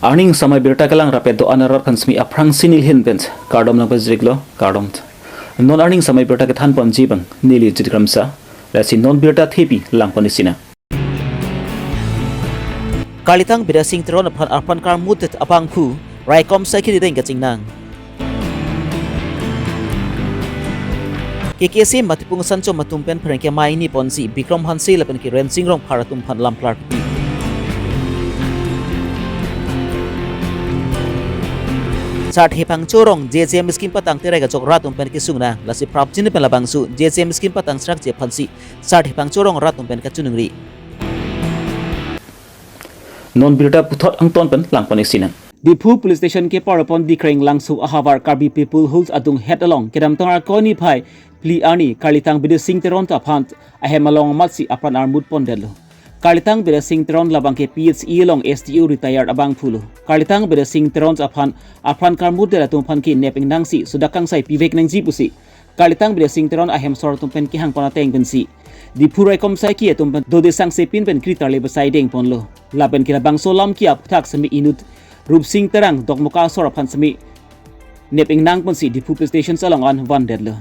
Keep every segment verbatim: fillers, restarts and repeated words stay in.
Arni ingsamai birta kelang rapet do-an arat aphan semi aphrangsi nelihin pen kardom nangpajirlo, kardom. Non arni ingsamai birta kethan ponji abang neli Jit Kramsa, lasi non birta thepi lang pon isi nang. Karlitang Bidya Sing Teron aphan apran karmutdet abangphu raikom saikhi ateng kachingnang. K K C Matipung Sanchom atum pen pherangke maini ponsi Bikram Hanse lapen ke Rensing Rongphar atum aphan lam klarpi. Sarthe Phangcho rong J J M scheme patang terai kachok rat atum pen kesungnang, lasi prapjin pen labangso J J M scheme patang srak je aphansi Sarthe Phangcho rong rat atum pen kachiningri. Non birta puthot angton pen lang pon isi nang. Diphu Police Station kepar pon Dikreng Langso ahavar Karbi People Hills adung het along kedamtang Arkoi niphai phli arni Karlitang Bidya Sing Teron aphan ahem along amatsi apran armut pondetlo. Karlitang Bidya Sing Teron labang ke P H E along S D O retired abangphulo. Karlitang Bidya Sing Teron aphan apran karmutdet atum aphan ke nep ingnangsi sudak kangsai pivek nangji pusi Karlitang Bidya Sing Teron ahem asor atum pen kehang pon ateng pensi Diphu raikom saikhi atum pen dode sangse pin pen kri tarle besai deng ponlo. Lapen ke labangso lam ke aphuthak semi inut Rupsing Terang Dokmoka asor aphan semi nep ingnang ponsi Diphu Police Station along an vandetlo.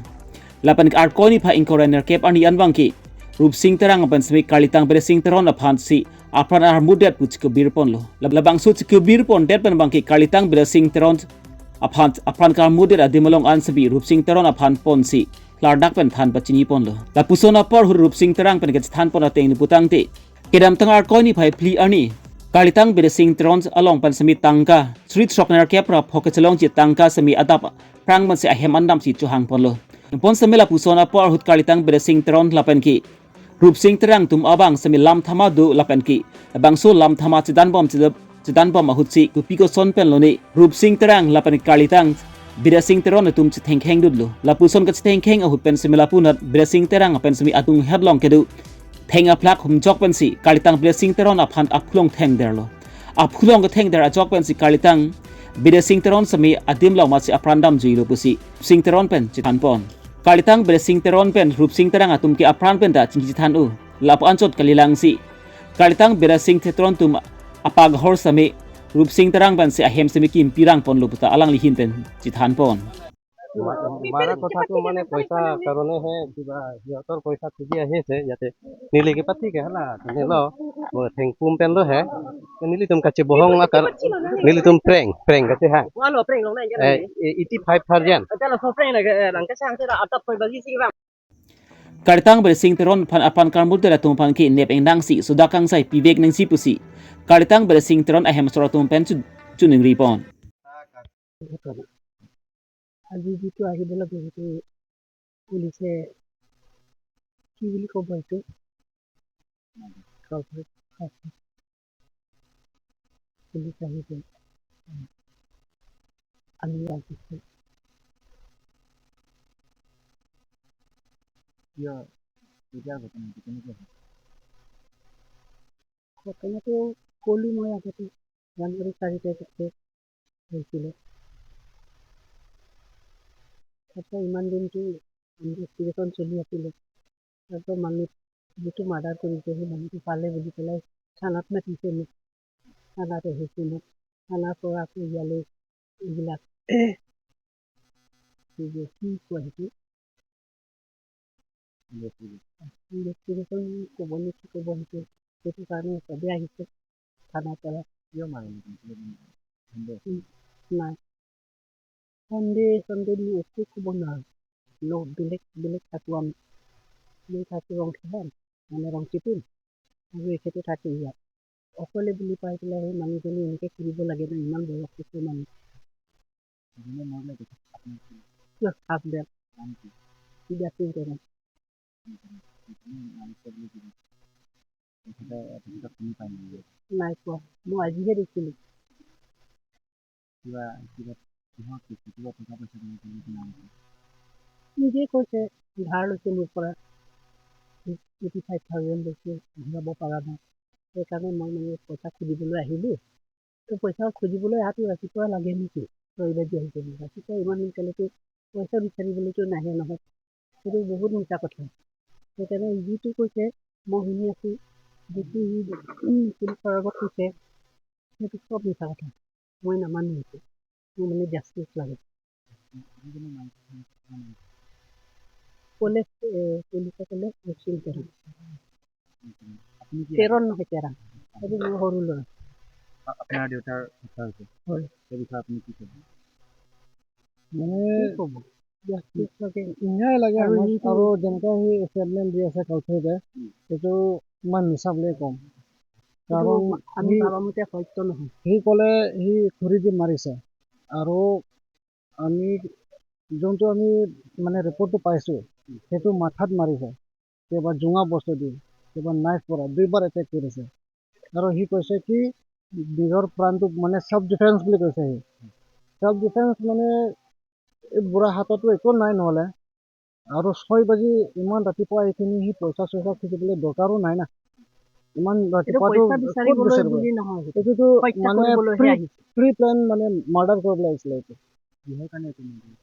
Lapen ke Arkoi niphai ingkoi ra nerkep arni an abang ke Rupsing Terang pen semi Karlitang Bidya Sing Teron aphansi apran armutdet pu chikubir ponlo. Lab-, labangso chikubir pondet pen abang ke Karlitang Bidya Sing Teron aphan apran karmutdet adim along an semi Rupsing Teron aphan ponsi klardak pen than pachini ponlo. Lapuson apor ahut Rupsing Terang pen kachethan pon ateng putangte kedamtang Arkoi niphai phli arni Karlitang Bidya Sing Teron along pen semi tangka suri throk nerkep ra pho kachelongji tangka semi adap aphrang pensi ahem andamsi chohang ponlo. Pon semi lapuson apor ahut Karlitang Bidya Sing Teron lapen ke Rupsing Terang atum abang semi lam thama do lapen ke labangso lam thama chedan bom cheda-, chedan bom ahutsi kopi koson pen lone Rupsing Terang lapen Karlitang Bidya Sing Teron atum chethengkheng dutlo. Lapuson kachethengkheng ahut pen semi lapunat Bidya Sing Terang pen semi adung het along kedo theng aplak humjok pensi Karlitang Bidya Sing Teron aphan aphulong thengderlo. Aphulong kethengder ajok pensi Karlitang Bidya Sing Teron semi adim along amatsi apran damjuilo pusi Sing Teron pen chethan pon. Karlitang Bidya Sing Teron pen Rupsing Terang atum ke apran pen ta chingki chethan-o. Lapu anchot kalilangsi Karlitang Bidya Sing Teron atum apaghor semi Rupsing Terang pensi ahem semi kimpi rang ponlo puta alangli ahin pen chethan pon. মা-, মাৰা কথাটো মানে পইচা কাৰণে হে, কিবা সিহঁতৰ পইচা খুজি আহিছে ইয়াতে। Neli ke pati ke hala, nelo, mo thengpum pen lo he. Nelitum kachebohong akar, nelitum prank, prank kachehang. Walo prank long na, eh, eighty five thousand. Tala so prank lage, eh, lang kachang tala atap koi bagi si bang. Karlitang Bidya Sing Teron aphan apran karmutdet atum aphan ke nep ingnangsi sudak kangsai pivek nangji pusi Karlitang Bidya Sing Teron ahem asor atum pen chu-, chiningri pon. আজি যিটো আহিব লাগে, সেইটো পুলিচে কি বুলি ক'ব, সেইটো পুলিচ আহিব। আমি আহিছোঁ। কিয়? কেতিয়া ঘটনাটো কেনেকে হ'ল? ঘটনাটো ক'লো মই আগতে, জানুৱাৰী চাৰি তাৰিখে হৈছিলে। তাৰপিছত ইমান দিনটো ইনভেষ্টিগেশ্যন চলি আছিলে। তাৰপিছত মানুহ যিটো মাৰ্ডাৰ কৰিছে, সেই মানুহটো পালে বুলি পেলাই থানাত মাতিছে মোক। থানাত আহিছোঁ মই। থানাৰ পৰা আকৌ ইয়ালৈ এইবিলাক, কি যে, কি কয় সেইটো? ইনভেষ্টিগেশ্যন। ইনভেষ্টিগেশ্যন ক'ব নে কি ক'ব সেইটো, সেইটো কাৰণে চবেই আহিছে থানাৰ পৰা। কিয় মাৰিলে? সন্দেহ আছে? উম, নাই। সন্দেহ, সন্দেহ বুলি একো ক'ব নোৱাৰোঁ। ন, বেলেগ, বেলেগ থাকোঁ আমি। বেলেগ থাকোঁ ৰং খেদাম, মানে ৰং চিটিম। আৰু এখেতে থাকে ইয়াত। অকলে বুলি পাই পেলাই সেই মানুহজনী এনেকে কৰিব লাগে ন, ইমান বয়স হৈছে মানুহ। যোনে মৰিলে তেখেত আপোনাৰ কি? কিয় সাপ বেয়া? নাম কি? কিবা চিন কৰে। কি কৰে? কি, কোনে মাৰিছে বুলি কি? তেখেতে, তেখেতক চিনি পায় নেকি? নাই পোৱা। মই আজিহে দেখিলোঁ। কিবা, কিবা, কিহৰ কি, কিবা টকা পইচা দিব বুলি কিমান? নিজে কৈছে, ধাৰ লৈছে মোৰ পৰা। এইটি ফাইভ থাউজেণ্ড লৈছে, ঘূৰাব পৰা নাই। সেইকাৰণে মই মানে পইচা খুজিবলৈ আহিলোঁ। তো পইচা খুজিবলৈ অহাটো ৰাতিপুৱা লাগে নেকি? ছয় বাজি আহিছে বুলি। ৰাতিপুৱা ইমান সোনকালেতো পইচা বিচাৰিবলৈতো নাহে নহয়। সেইটো বহুত মিছা কথা। সেইকাৰণে যিটো কৈছে, মই শুনি আছোঁ, যিটো সি, উম, পুলিচৰ আগত কৈছে, সেইটো চব মিছা কথা। মই নামানো এইটো। মোৰ মানে জাষ্টিচ লাগে। পুলিচ, এ, পুলিচে ক'লে, "Rupsing Terang।" আপুনি কি তেৰণ নহয়, তেৰাং। এইটো মোৰ সৰু ল'ৰা। আ-, আপোনাৰ দেউতাৰ হত্যা হৈছে। হয়। সেই বিষয়ে আপুনি কি ক'ব? মানে কি ক'ব? জাষ্টিচ লাগে। ন্যায় লাগে আৰু আমাক। সি আৰু যেনেকুৱা সি ষ্টেটমেণ্ট দি আছে কাউথেপে, উম। সেইটো মই মিছা বুলিয়ে ক'ম। সেইটো কাৰণ আমি সি, ভাবা মতে সত্য নহয়। সি ক'লে সি খৰি দি মাৰিছে। আৰু আমি যোনটো আমি মানে ৰিপৰ্টটো পাইছো, সেইটো মাথাত মাৰিছে, কিবা জোঙা বস্তু দি, কিবা নাইফ পৰা দুইবাৰ এটেক কৰিছে। আৰু সি কৈছে কি নিজৰ প্ৰাণটো মানে চেল্ফ ডিফেন্স বুলি কৈছে সি। চেল্ফ ডিফেন্স মানে এই বুঢ়া হাততো একো নাই নহ'লে। আৰু ছয় বাজি ইমান ৰাতিপুৱা এইখিনি সি পইচা চইচা খুজিবলৈ দৰকাৰো নাই না। ইমান এইটো ৰাতিপুৱাতো পইচা ক'ত বিচাৰিবলৈ বিচাৰিব? বুলি নহয়, সেইটো এইটোতো সহ্য মানে কৰিবলৈহে প্ৰি, আহিছে। প্ৰি প্লেন মানে মাৰ্ডাৰ কৰিবলৈ আহিছিলে এইটো। কিহৰ কাৰণে এইটো মাৰ্ডাৰ?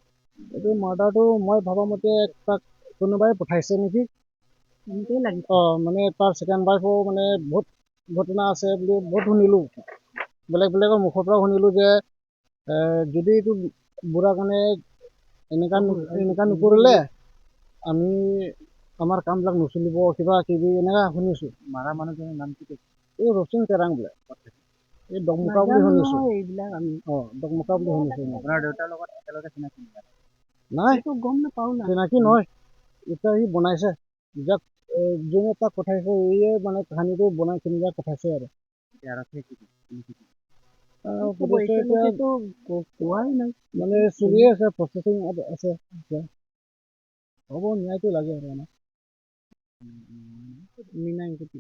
এইটো মাৰ্ডাৰটো মই ভবা মতে তাক কোনোবাই পঠাইছে নেকি। এনেকেই লাগিছে। অ, মানে তাৰ ছেকেণ্ড ৱাইফো মানে বহুত ঘটনা আছে বুলি বহুত শুনিলো। বেলেগ বেলেগৰ মুখৰ পৰা শুনিলো যে, এ, যদি এইটো বুঢ়া কাৰণে এনেকা ন-, এনেকা নকৰিলে আমি, আমাৰ কামবিলাক নচলিব, কিবা কিবি এনেকা শুনিছো। মাৰা মানুহজনৰ নাম কি কৈছে? এই ৰচিন তেৰাং বোলে। এই ডগমুকা বুলি নাজানো শুনিছো। নহয় এইবিলাক আমি। অ, ডগমুকা বুলি শুনিছো মই। আপোনাৰ দেউতাৰ লগত একেলগে চিনাকি নেকি? নাই। এইটো গম নাপাওঁ না। চিনাকি নহয়। এতিয়া সি বনাইছে। যাক, এ, যোনে তাক পঠাইছে, ইয়ে মানে কাহিনীটো বনাই কিনি যাক পঠাইছে আৰু। এতিয়া আৰক্ষীয়ে কি কৈছে? পুলিচে কি কৈছে? আহ, কি ক'ব, পুলিচে এতিয়া এতিয়ালৈকেতো ক-, কোৱাই নাই। মানে চলি আছে, প্ৰচেচিং আছে এতিয়া। হ'ব, ন্যায়টো লাগে আৰু আমাক। মিনা ইংকুটি।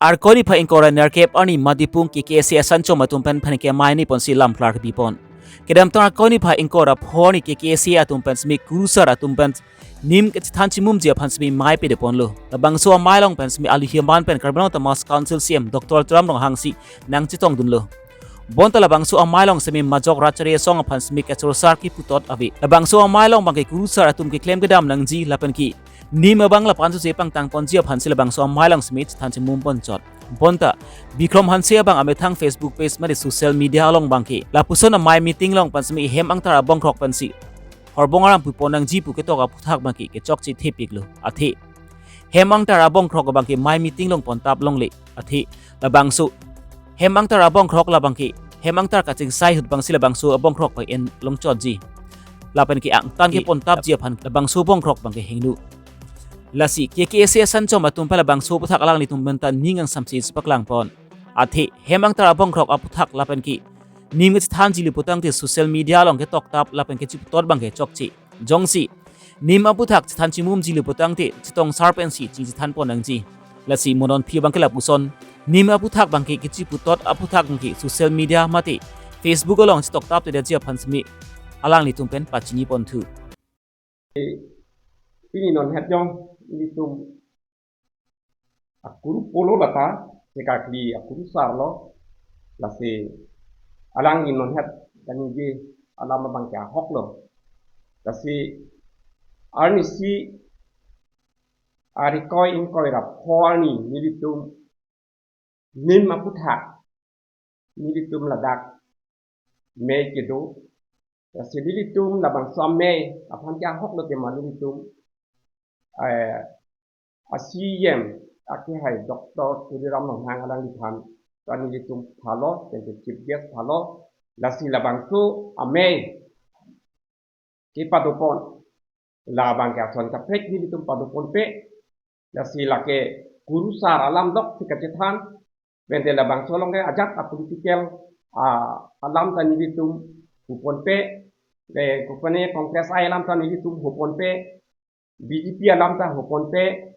Arkoi niphai ingkoi ra nerkep arni Matipung K K A C asanchom atum pen phan kemai ni ponsi lam klar bipon. Kedamtang Arkoi niphai ingkoi ra pho arni K K A C atum pen simi kurusar atum pen nim kachethan chimumji aphan simi mei pedeponlo. Labangso amei along pen simi aluhi aman pen Karbi Anglong Autonomous Council C E M Doctor Tuliram Ronghang si nangchetongdunlo. Bonta labangso amei along simi majok rachari asong aphan simi kachorosar kiputot ave. Labangso amei along abangke kurusar atum keklem kedam nangji lapen ke nim abang lapu-an sose pangtang ponji aphansi labangso amei along simi chethan chimum ponchot. Bonta Bikrom Hanse abang amethang Facebook page mate social media along abangke lapuson amei meeting along pen simi hem angtar abongkrok pensi horbong aram pupon nangji pu ketok aputhak abangke kechokche thepiklo. Athe hem angtar abongkrok abangke mei meeting along pontap longle. Athe labangso hem angtar abongkrok labangke hem angtar kachingsai ahut abangsi labangso abongkrok pen en longchotji. Lapen ke angtan ke, ti, pontapji aphan labangso abongkrok abangke hingno. Lasi K K A C asanchom atum pen labangso aputhak alanglitum pen ta ning angsamsi chepaklangpon. Athe hem angtar abongkrok aputhak lapen ke nim kachethanji le putangte social media along ketoktap lapen kechiputot abangke chokche. Jongsi nim aputhak chethan chimumji le putangte chetongsar pensi chingchethanpon nangji. Lasi mo non aphi abangke lapuson nim aputhak abangke kechiputot aputhak abangke social media mate Facebook along chetoktap tedetji aphan simi alanglitum pen pachiniponthu. Pini non het jong ilitum akuru polo lata, chekakli akurusar lo, lasi alangli non het kaningje alam abangke ahok lo. Lasi arnisi Arkoi ingkoi ra pho arni nelitum nim aputhak nelitum ladak mei kedo. Lasi nelitum labangso amei aphan ke ahok lo tema nelitum, eh, a C E M akehai Doctor Tuliram Ronghang alangliphan ta nelitum phalo, tente chief guest phalo. Lasi labangso amei kepadopon, labangke ason kaprek nelitum padoponpe. Lasi lake kurusar alam doksi kachethan, bente labangso along ke ajat a political, a, alam ta nelitum huponpe, le kupane Congress ai alam ta nelitum huponpe, B J P alam ta huponpe,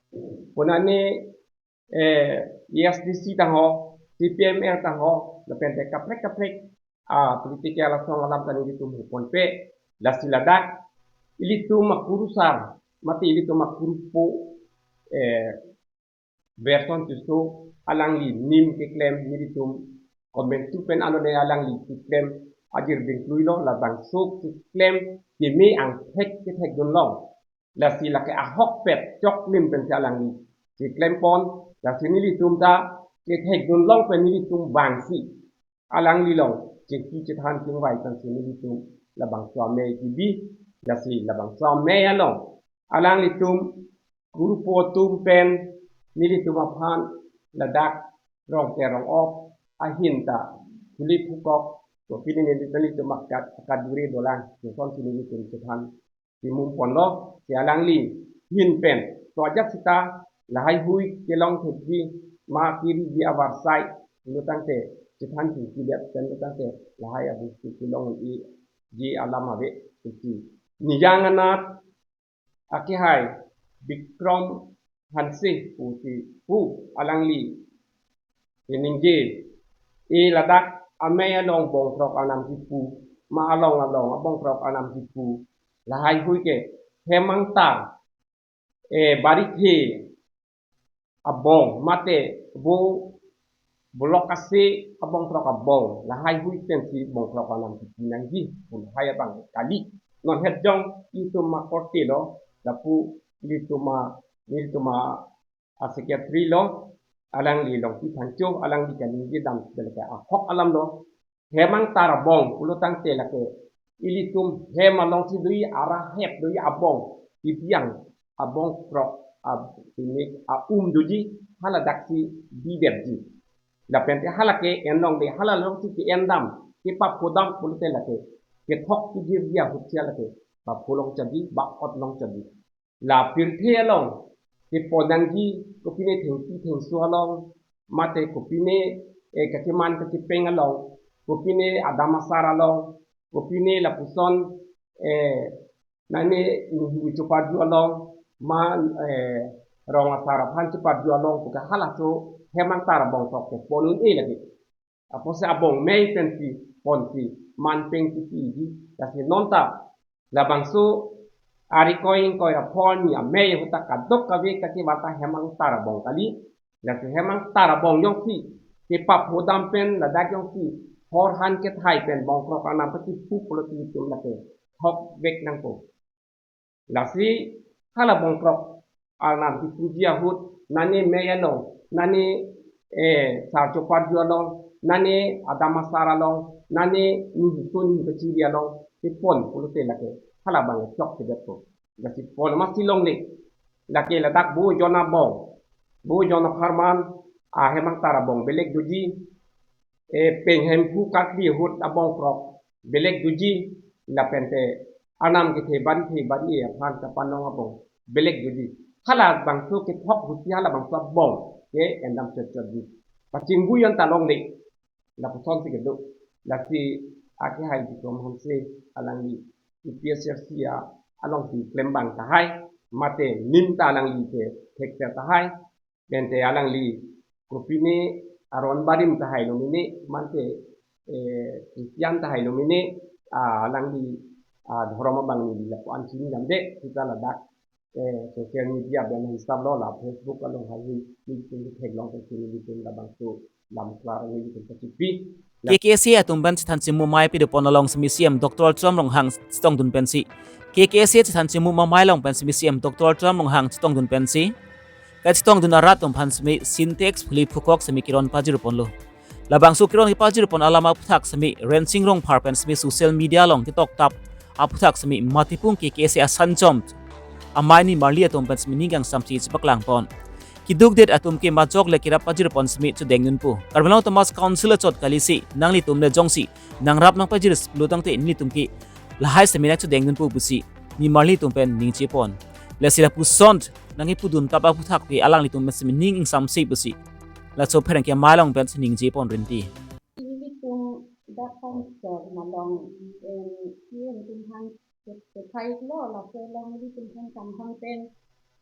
punane, eh, A S D C ta ho, C P M L ta ho, lapen te kaprek kaprek a political asong alam ta nelitum huponpe. Lasi ladak ilitum akurusar mate ilitum akurupo, eh, Berson Tisso alangli nim keklem nelitum komentu pen anode alangli keklem ajir dingklui lo, labangso keklem keme angthek kethekdun long. Lasi lake ahokpet choklim pensi alangli keklempon. Lasi nelitum ta kethekdun long pen nelitum vangsi alanglilong chingki chethan chingvai pensi nelitum labangso amei kebi, lasi labangso amei along alanglitum guru po atum pen nelitum aphan ladak Rongker Rongop ahin ta phuli phukok, kopine neli, nelitum akat akat duri dolang, lason si nelitum chethan chimum ponlo. Si alangli ahin pen to ajat sita lahai hui kelong thekji ma keriji avarsai pulo tangte chethan chingki det pen lo tangte lahai abusi kelong-iji alam ave pusi. Niyang anat akehai Bikram Hanse pusi pu alangli ningje, e ladak amei along bongkrok anam kipu, ma along along abongkrok anam kipu, lahai hui ke hem angtar, e barik he abong mate bo bolok ase abongkrok abong, lahai hui pensi bongkrok anam kipu nangji pu lahai abang kali. Non het jong itum akorte lo, lapu ilitum a, ilitum a a secretary lo, alangli Longpi Phangcho, alangli kaningje dam lake ahok alam lo. Hem angtar abong pulo tangte lake ilitum hem alongsi doji, ara hep doji abong, ibiang abongkrok, a, pini a-um doji, haladaksi bibepji. Lapente hala ke-en longle, hala alongsi ke-en dam, kepapho dam pulote lake kethok kejirji ahut si lake bapho longchotji, ba-ot longchotji. La pirthe along kepon nangji, kopine thengpi thengso along, mate kopine, eh, kacheman kachepeng along, kopine adam asar along, kopine lapuson, eh, nane nihu choparju along, ma, eh, rong asar aphan choparju along, puke halaso hem angtar abongkrok kepon un-e lake. Apotsi abong mei pensi ponsi man peng kipiji, lasi nonta labangso arikoi ingkoi ra phongo amei ahut ta kadokave kachevanta hem angtar abong kali. Lasi hem angtar abong jongsi kepapho dam pen ladak jongsi hor han kethai pen bongkrok anam pakipu pulote itum lake thokvek nangpo. Lasi hala bongkrok anam kipuji ahut, nane mei along, nane, eh, sar choparju along, nane adam asar along, nane nihu tun nihu kachiri along kepon pulote lake hala abang chokchedetpo. Lasi pon masi longle. Lake ladak bo jon abong, bo jon apharman ahem angtar abong belek doji, eh, peng hemphu karkli ahut abongkrok belek doji, lapente anam kethe bari the bari aphan kapanong abong belek doji. Hala bangso kethok ahut si hala bangso abong ke-en dam chotchotji. Pachingbu jon ta longle. Lapuson si kedo. Lasi akehai Bikram Hanse alangli U P S C alongsi klembang tahai, mate nim ta alangli ke thekser tahai, pente alangli kopine aron barim tahai lo mene, mante, eh, Christian tahai lo mene, ah, alangli, ah, dhorom abang neli lapu-an chini damde, sita ladak, eh, social media pen hisap lo, la Facebook along hai hui, nelitum theklong pensi nelitum labangso lam klar nelitum kachipi. K K C atum pen chethan chimu amei pidopon along semi C M Doctor Tuliram Ronghang chetongdun pensi, K K C chethan chimu amei along pen semi C M Doctor Tuliram Ronghang chetongdun pensi, kachetongdun arat atum aphan semi Sintex phuli phukok semi kiron pajirponlo. Labangso kiron kepajirpon alam aphuthak semi Rensing Rongphar pen semi social media along ketoktap aphuthak semi Matipung K K C asanchom amei nimarli atum pen semi ning kangsamsi chepaklangpon. Keduk det atum ke majok le kerap pajirpon semi chodengdunpo. Karbi Anglong Autonomous Council achot kalisi nanglitum le jongsi nangrap nangpajir pulo tangte nelitum ke lahai semi nangchodengdunpo pusi nimarli atum pen ningjepon. Lasi lapuson nangkipudun kap aphuthak ke alanglitum pen semi ning ingsamse pusi laso pherangke amei along pen si ningjepon rinti. Ilitum dak pangchor malong, em, ilitum hang kethai lo, laso along ilitum hang kamhang pen,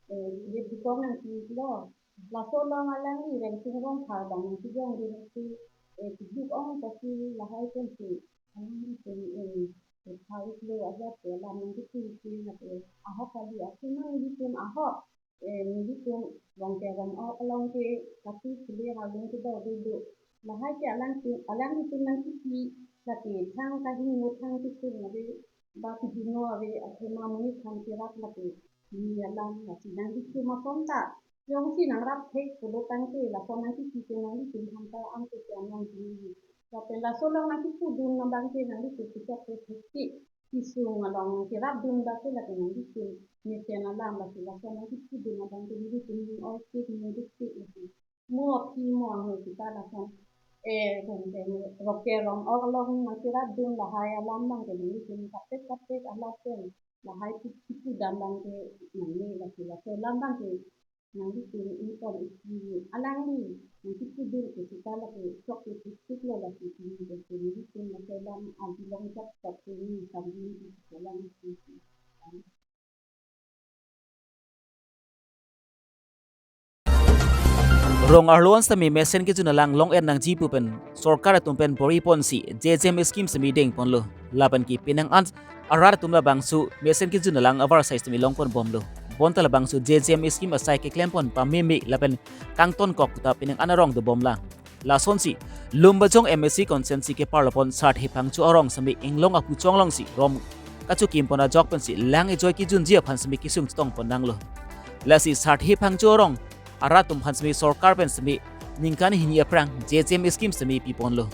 eh, ye bukong nangkilo. Laso along alangli Rensing Rongphar abang nangkijong rinti, eh, keduk ong pasi lahai pensi alanglitum, em, kethai lo ajat ke lam nangkititi nate ahok kali, athema nelitum ahok, eh, nelitum Rongker Rongop along ke katu chile halung kedo dulu. Lahai ke alangtum, alanglitum nangkipi, lake thang kahingno thang kisung ave, ba kihingno ave, athema monit aphan kerap lake ni alam, lasi nanglitum ason ta jongsi nangrap thek pulo tangte laso nangkipi ke nanglitum aphan ta angke ke anong jini. Lapen Laso along nangkipudun abang ke nanglitum kechok ke thik kesung along nangkerapdun abang ke lake nanglitum mesen alam, lake laso nangkipudun abang ke nanglitum ning oitik ning diktik lake mo aphi mo ahoi sita lason, eh, bang ke roke rong ok along nangkerapdun lahai alam abang ke nanglitum kaprek kaprek alam pen lahai pu- kipudun abang ke nangli lake laso alam abang ke nanglitum ingkoi isi alangli nangkipudun ke sita lake chok ke thik thik lo lake pini ke nanglitum laso alam along chok chok ke ni sambil isi alam isi. Rong arlo an sitame mesen kejun alang long-et nangji pu pen sorkar atum pen bor-iponsi J J M scheme sitame dengponlo. Lapen ke penang an arat atum labangso mesen kejun alang avarsai sitame longponbomlo. Bonta labangso J J M scheme asai keklempon pameme lapen kangtonkok ta penang an arong dobomlang. Lasonsi Lumbajong M A C constituency keparlopon Sarthe Phangcho arong sitame inglong apu chonglongsi rom kachokimpon ajok pensi lang ejoi kejunji aphan sitame kesung chetongpon nanglo. Lasi Sarthe Phangcho arong arat atum aphan sitame sorkar pen sitame ningkan hini aphrang J J M scheme sitame piponlo.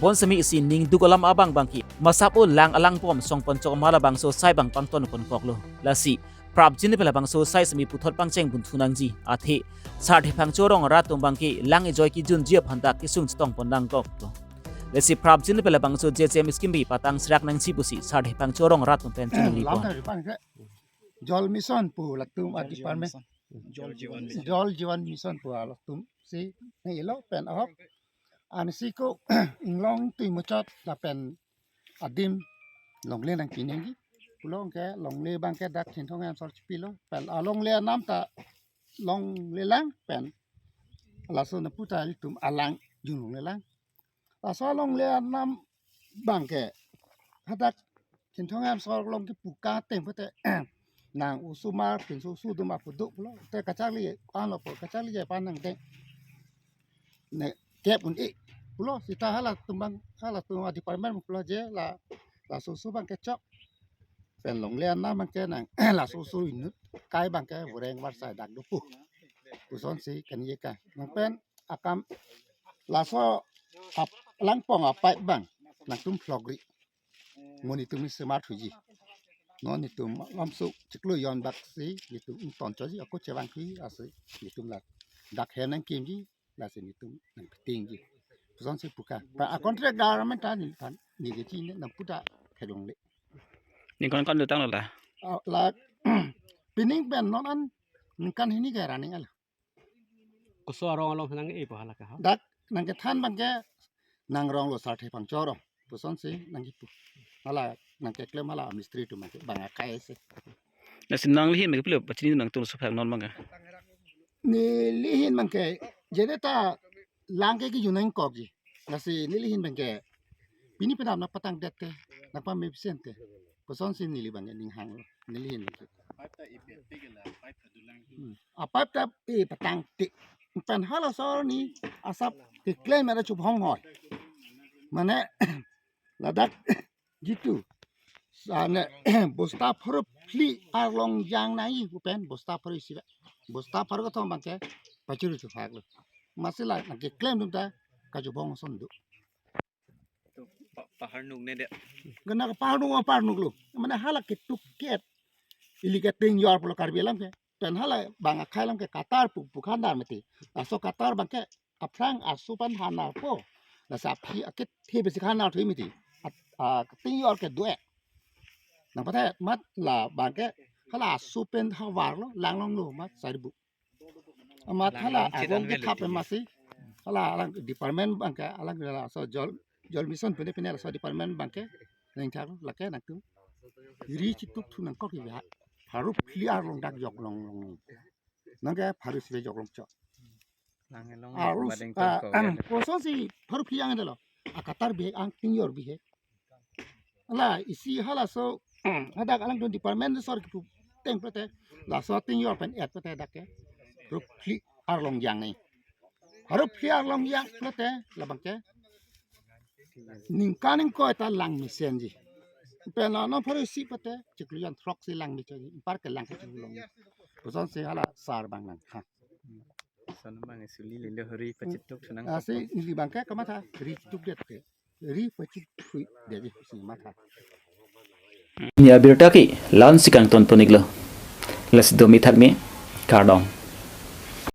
Bon sitame isi ningduk alam abang abang ke masap o lang alang pom songpon chok ma labangso sai abang pangtonponkoklo. Lasi prapjin pen labangso sai sitame puthot pangcheng bunthu nangji. Athe Sarthe Phangcho arong arat atum abang ke lang ejoi kejunji aphan ta kesung chetongpon nangkoklo. Lasi prapjin pen labangso J J M scheme ri patang serak nangji pusi Sarthe Phangcho arong arat atum pen chiningri pon. Jal Mission pu latum a department. Jal Jeevan Mission. Jal Jeevan Mission pu latum si ne ilo pen ahok. Ansi ko inglong tui muchot lapen adim longle nangpi nangji. Pulo ke longle abang ke dak Thinthong Hemsor chipilo. Pen alongle anam ta longle lang pen laso napu ta ilitum alang jun longle lang. Laso alongle anam abang ke hadak Thinthong Hemsor along kepu kateng pute nang osomar pinso oso dum apu do pulo. Te kacharli anlo pu kacharli je pan nangdeng. Ne kep un-e pulo sita halatum abang halatum a department pulo je la laso oso abang ke chok. Pen longle anam abang ke nang laso oso inut kai abang ke voreng varsai dak dopo. Pusonsi kani je ka. Nang pen akam laso ap- langpong apipe abang nangtum phlokri. Mo netum ni smart huji. Non netum lamso chiklo jon bak si netum ington choji ako chevang pi asi netum la dak hem nangkimji lasi netum nangpitingji. Pusonsi pu ka. Pa a contract government ta ni kan ni ke chi ne nangpu ta theklongle. Ningkan kan dutang lo la. Ah, la pining pen non an ningkan hini ke running ala. Koso arong along nang-e po hala ke ha. Dak nangkethan abang ke nangrong lo Sarthe Phangcho arong. Pusonsi nangkipu. Hala nangkeklem hala mistri atum abang ke bang akai si. Lasi nanglihin me kepilo pachini nangtum suphak non abang ke. Nelihin abang ke jene ta lang ke kejun nangkokji. Lasi nelihin abang ke pini penap nangpatangdet te nangpamepsen te. Pusonsi neli abang ke ninghang lo. Nelihin abang ke. Hmm. Apipe ta epatang tik. Pen halaso arni asap keklem ada chubhong hoi. Mane ladak jitu. Sane bosta pharo phli arlong jang nai pu pen bosta pharo isi ba. Bosta pharo kethom abang ke pachuru chuphak lo. Masi la nangkeklem atum ta kachubhong ason do. To pa- pahar nuk ne de. Gana ka parnuk ma parnuk lo. Mane hala ketuk ket. Ili ke ting yor pulo Karbi alam ke. Pen hala bang akhai alam ke katar pu pu khandar mati. Laso katar abang ke aphrang aso pen hanar po. Lasi aphi akethe besi khandar thui mati. At- a, ting yor ke due. Nangpathe mat la abang ke hala aso pen havar lo langlong lo mat saribu. Amat hala agon ke thap masi. Hala alang department abang ke alang laso jol jol mission pine pine laso department abang ke nangthak lake nangtum. Ri chituk thu nangkok ibe ha. Pharo phli arlong dak jok long long. Nang ke pharo si jok long chok. Lang long arus badeng ah, tongkok ya. Kosonsi pharo phli ang delo. Akatar bihek ang ting yor bihek. Hala isi halaso hadak alangtum department sor kipu teng pete laso ting yor pen et pete dak ke. Pharo phli arlong jang ni. Pharo phli arlong jang pete labang ke. Ningkan ingkoi ta lang mesenji. Pen la non pharo isi pete chiklo jon throk si lang mesenji. Par ke lang ke chiklo long. Pusonsi hala sar abang nang. Ha. Son abang isi li lilo hori pachituk thu nang. Ah, si neli abang ke kamatha ri chituk det ke. ri pachithui dei si matha. Ni abirta ke la-an si kangton pon-iklo. Lasi do mithak me, kardom.